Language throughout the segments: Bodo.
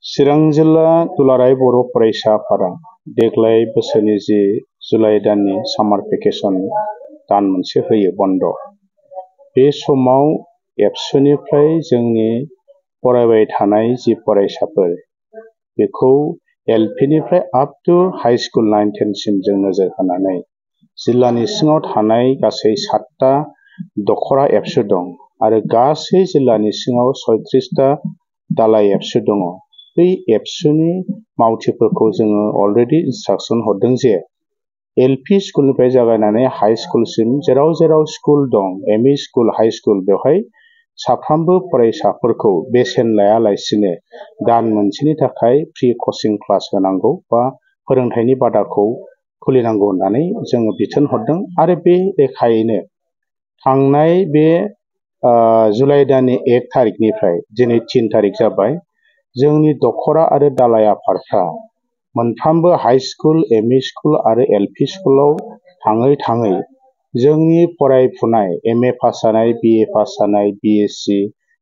चिरां जिल्ला दुलाराय बर' फरायसा आफादा देग्लाय बोसोरनि जि जुलाइ दाननि सामार भेकेसन दान मोनसे होयो बन्द'। बे समाव एबसुनिफ्राय जोंनि फरायबाय थानाय जि फरायसाफोर बेखौ एलपिनिफ्राय आप टु हाई स्कुल 9-10 सिम जों नोजोर होनानै जिल्लानि सिङाव थानाय गासै 7टा दखरा एबसु दं आरो गासै जिल्लानि सिङाव 36टा दालाय एबसु दङ। बै एबसुनि मावथिफोरखौ जोङो अलरेडि इन्सट्राक्सन हरदों जे एलपि स्कुलनिफ्राय जागायनानै हाई स्कुलसिम जेराव जेराव स्कुल दं, एमइ स्कुल, हाई स्कुल, बेवहाय साफ्रोमबो फरायसाफोरखौ बेसेन लायालासिनो दान मोनसेनि थाखाय फ्रि कचिं क्लास होनांगौ बा फोरोंथाइनि बादाखौ खुलिनांगौ होननानै जोङो बिथोन हरदों। आरो बे लेखायैनो थांनाय बे जुलाइ दाननि 1 थारिखनिफ्राय दिनै 3 थारिख जाबाय, जोंनि दखरा आरो दालाय आफादफ्रा मोनफ्रोमबो हाई स्कुल, एमइ स्कुल आरो एलपि स्कुलाव थाङै थाङै जोंनि फरायफुनाय एमए पास जानाय, बिए पास जानाय, बिएससि,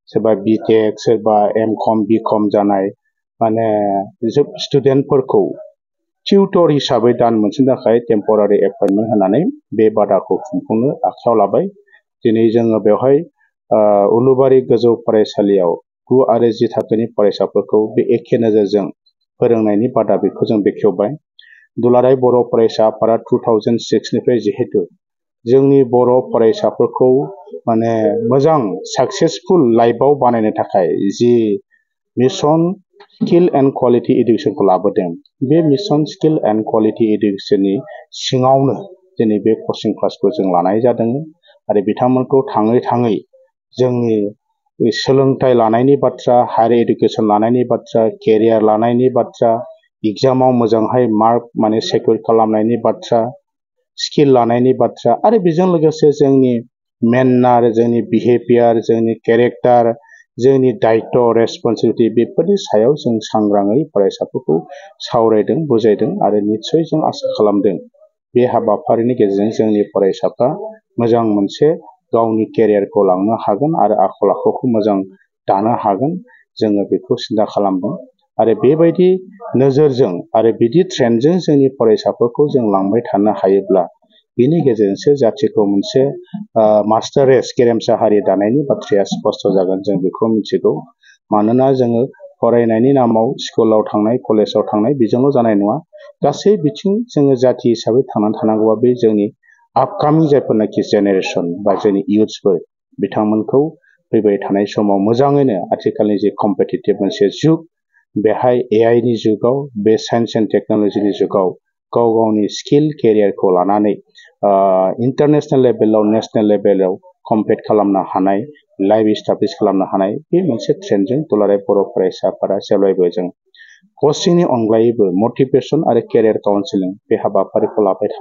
सोरबा बिटेक, सोरबा एमकम, बिकम जानाय स्टुडेन्टफोरखौ टिउटर हिसाबै दान मोनसेनि थाखाय टेम्परारि एपइन्टमेन्ट होनानै बे बादाखौ खुंफुंनो आखायाव लाबाय। दिनै जोङो बेवहाय उलुबारि गोजौ फरायसालियाव 9 आरो 10 थाखोनि फरायसाफोरखौ बे एखे नोजोरजों फोरोंनायनि बादा बेखौ जों बेखेवबाय। दुलाराय बर' फरायसा आफादा 2006निफ्राय जिहेतु जोंनि बर' फरायसाफोरखौ मोजां साक्सेसफुल लाइफआव बानायनो थाखाय जि मिशन स्किल एन्ड क्वालिटि इडुकेसनखौ लाबोदों, बे मिशन स्किल एन्ड क्वालिटि इडुकेसननि सिङावनो दिनै बे कचिं क्लासखौ जों लानाय जादों आरो बिथांमोनखौ थाङै थाङै जोंनि सोलोंथाइ लानायनि बाथ्रा, हायार इडुकेसन लानायनि बाथ्रा, केरियार लानायनि बाथ्रा, एग्जामाव मोजांहाय मार्क सेक्युर खालामनायनि बाथ्रा, स्किल लानायनि बाथ्रा आरो बेजों लोगोसे जोंनि मेनार, जोंनि बिहेभियार, जोंनि केरेक्टार, जोंनि दायित्व, रेसपन्सिबिलिटि, बेफोरनि सायाव जों सांग्राङै फरायसाफोरखौ सावरायदों, बुजायदों आरो निस्सय जों आसा खालामदों बे हाबाफारिनि गेजेरजों जोंनि फरायसाफ्रा मोजां मोनसे गावनि केरियारखौ लांनो हागोन आरो आखल आखुखौ मोजां दानो हागोन। जोङो बेखौ सिन्था खालामदों आरो बेबायदि नोजोरजों आरो बिदि ट्रेन्डजों जोंनि फरायसाफोरखौ जों लांबाय थानो हायोब्ला बिनि गेजेरजोंसो जाथिखौ मोनसे मास्टार रेस गेरेमसा हारि दानायनि बाथ्राया स्पष्ट जागोन, जों बेखौ मिथिगौ। मानोना जोङो फरायनायनि नामाव स्कुलाव थांनाय, कलेजाव थांनाय बेजोंल' जानाय नङा। गासै बिथिं जोङो जाथि हिसाबै थांनानै थानांगौबा बे जोंनि आपकामिं जायफोरनाखि जेनेरेसन बा जोंनि इयुथ्सफोर बिथांमोनखौ फैबाय थानाय समाव मोजाङैनो आथिखालनि जे कम्पिटिटिभ मोनसे जुग, बेहाय एआइनि जुगाव, बे साइन्स एन्ड टेक्न'लजिनि जुगाव गाव गावनि स्किल केरियारखौ लानानै इन्टारनेसनेल लेभेलाव, नेसनेल लेभेलाव कम्पिट खालामनो हानाय, लाइफ इस्टाब्लिश खालामनो हानाय बे मोनसे ट्रेन्डजों दुलाराय बर' फरायसा आफादा जेब्लायबो जों कचिंनि अनगायैबो मटिभेसन आरो केरियार काउन्सिलिं बे हाबाफारिखौ लाबाय थादों।